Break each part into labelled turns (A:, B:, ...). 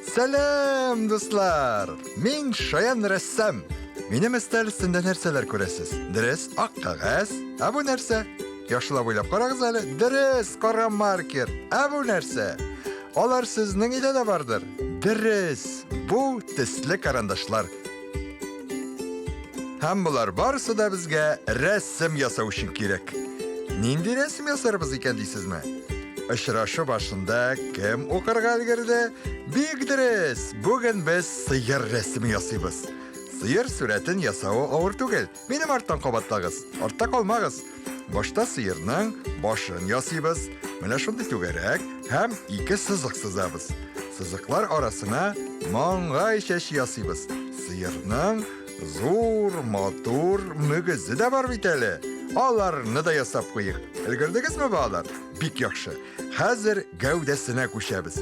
A: Сәлам, дуслар! Мин Шаян рәссам. Минем өстәл өстендә нәрсәләр күрәсез? Дөрес, ак кәгазь. Ә бу нәрсә? Яхшылап уйлап карагыз әле. Дөрес, кара маркер. Ә бу нәрсә? Алар сезнең өйдә дә бардыр. Дөрес, бу төсле карандашлар. Һәм болар барысы да безгә рәсем ясау өчен кирәк. Нинди рәсем ясарбыз икән дисезме? Очрашу башында кем укырга өлгерде? Бик дөрес! Бүген без сыер рәсеме ясыйбыз. Сыер сурәтен ясавы авыр түгел. Минем арттан кабатлагыз. Артта калмагыз. Башта сыерның башын ясыйбыз. Менә шундый түгәрәк һәм ике сызык сызабыз. Сызыклар арасына маңгай чәче ясыйбыз. Сыерның зур, матур мөгезе дә бар бит әле. Аларны да ясап куйык. Өлгердегезме, балалар? Бик яхшы. Хәзер гәүдәсенә күчәбез.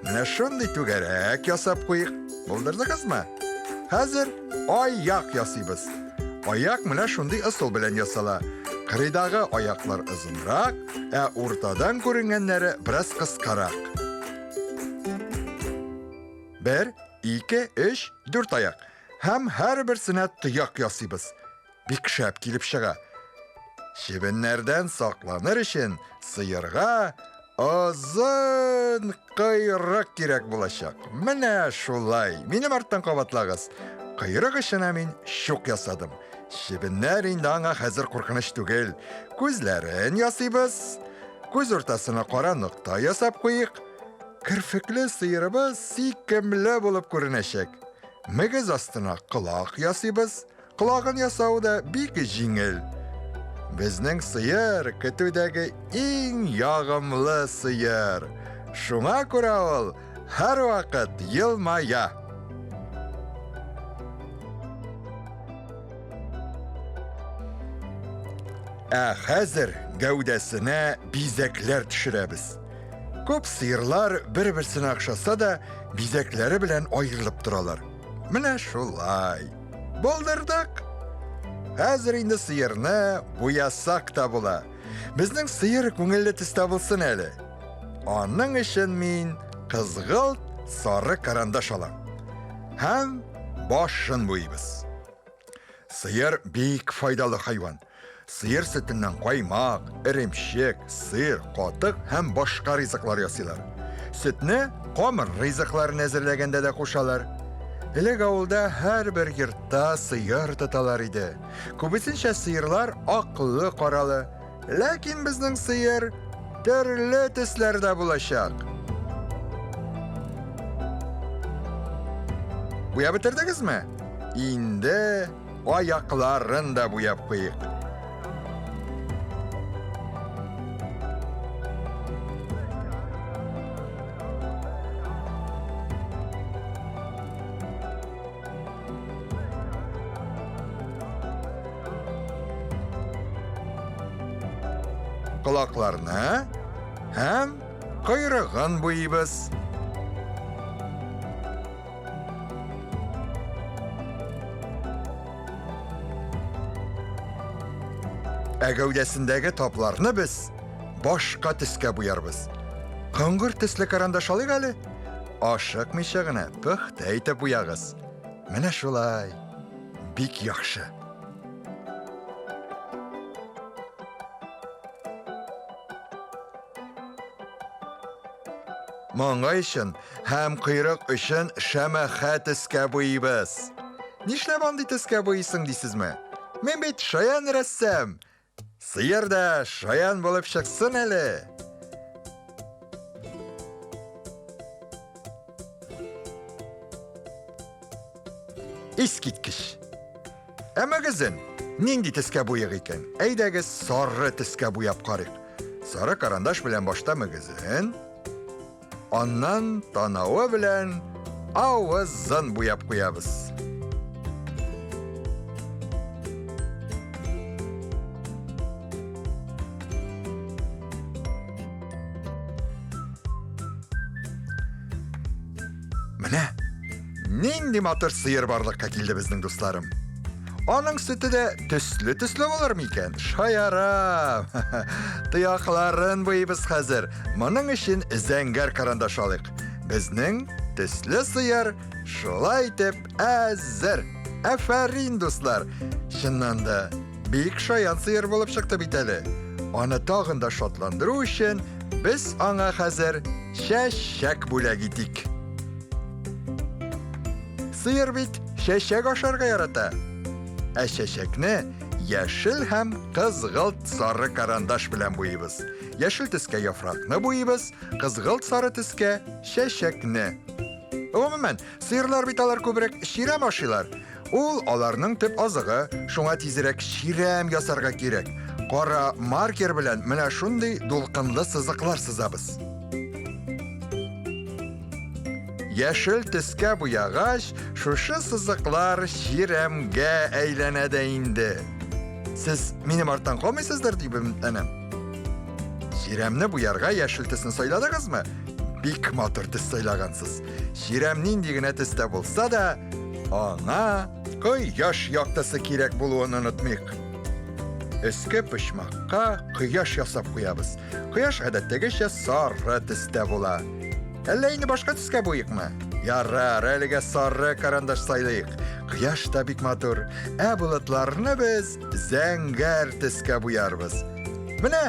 A: Менә шундый түгәрәк ясап куйык. Булдырдыгызмы? Хәзер аяк ясыйбыз. Аяк менә шундый ысул белән ясала. Кырыйдагы аяклар озынрак, ә уртадан күренгәннәре бераз кыскарак. Бер, ике, өч, дүрт аяк. Һәм һәрберсенә тояк ясыйбыз. Бик шәп килеп чыга. Чебеннәрдән сакланыр өчен сыерга озын койрык кирәк булачак. Менә шулай. Минем арттан кабатлагыз. Койрык очына мин чук ясадым. Чебеннәр инде аңа хәзер куркыныч түгел. Күзләрен ясыйбыз. Күз уртасына кара нокта ясап куйык. Керфекле сыерыбыз сөйкемле булып күренәчәк. Мөгез астына колак ясыйбыз. Колагын ясау да бик җиңел. Безнең сыер көтүдәге иң ягымлы сыер. Шуңа күрә ул һәрвакыт елмая. Ә хәзер гәүдәсенә бизәкләр төшерәбез. Күп сыерлар бер-берсенә охшаса да, бизәкләре белән аерылып торалар. Менә шулай. Булдырдык! Хәзер инде сыерны буясак та була. Безнең сыер күңелле төстә булсын әле. Аның өчен мин кызгылт сары карандаш алам. Һәм башын буйбыз. Сыер бик файдалы хайван. Сыер сөтеннән каймак, эремчек, сыр, катык һәм башка ризыклар ясыйлар. Сөтне камыр ризыкларын әзерләгәндә дә кушалар. Элек авылда һәрбер йортта сыер тоталар иде. Күбесенчә сыерлар аклы-каралы. Ләкин безнең сыер төрле төсләрдә булачак. Буяп бетердегезме? Инде Аякларын да буяп куйык. Колакларны һәм койрыгын буйыбыз. Ә гәүдәсендәге тапларны без башка төскә буярбыз. Коңгыр төсле карандаш алыйк әле. Ашыкмыйча гына пөхтә итеп буягыз. Менә шулай. Бик яхшы. Маңгай өчен һәм койрык өчен шәмәхә төскә буйыбыз. Нишләп андый төскә буйыйсың дисезме? Мин бит шаян рәссам. Сыер да шаян булып чыксын әле. Искиткеч. Ә мөгезен нинди төскә буйык икән? Әйдәгез, сары төскә буяп карыйк. Сары карандаш белән башта мөгезен, аннан танавы белән авызын буяп куябыз. Менә нинди матур сыер барлыкка килде безнең дусларым. Аның сөте дә төсле-төсле булыр микән? Шаярам. Тоякларын буйыбыз хәзер. Моның өчен зәңгәр карандаш алыйк. Безнең Төсле сыер шулай итеп әзер. Әфәрин, дуслар! Чыннан да, бик шаян сыер булып чыкты бит әле. Аны тагын да шатландыру өчен без аңа хәзер чәчәк бүләк итик. Сыер бит чәчәк ашарга ярата. Ә чәчәкне яшел һәм кызгылт сары карандаш белән буйыбыз. Яшел төскә яфракны буйыбыз, кызгылт сары төскә чәчәкне. Гомумән, сыерлар бит алар күбрәк чирәм ашыйлар. Ул аларның төп азыгы, шуңа тизрәк чирәм ясарга кирәк. Кара маркер белән менә шундый дулкынлы сызыклар сызабыз. Яшел төскә буягач, шушы сызыклар чирәмгә әйләнә дә инде. Сез минем арттан калмыйсыздыр дип өметләнәм. Чирәмне буярга яшел төсне сайладыгызмы? Бик матур төс сайлагансыз. Чирәм нинди генә төстә булса да, аңа кояш яктысы кирәк булуын онытмыйк. Өске почмакка кояш ясап куябыз. Кояш гадәттәгечә сары төстә була. Әллә инде башка төскә буйыкмы? Ярар, әлегә сары карандаш сайлыйк. Кояш та бик матур. Ә болытларны без зәңгәр төскә буярбыз. Менә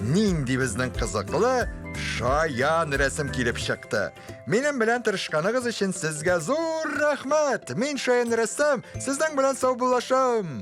A: нинди безнең кызыклы шаян рәсем килеп чыкты. Минем белән тырышканыгыз өчен сезгә зур рәхмәт. Мин шаян рәссам, сезнең белән саубуллашам.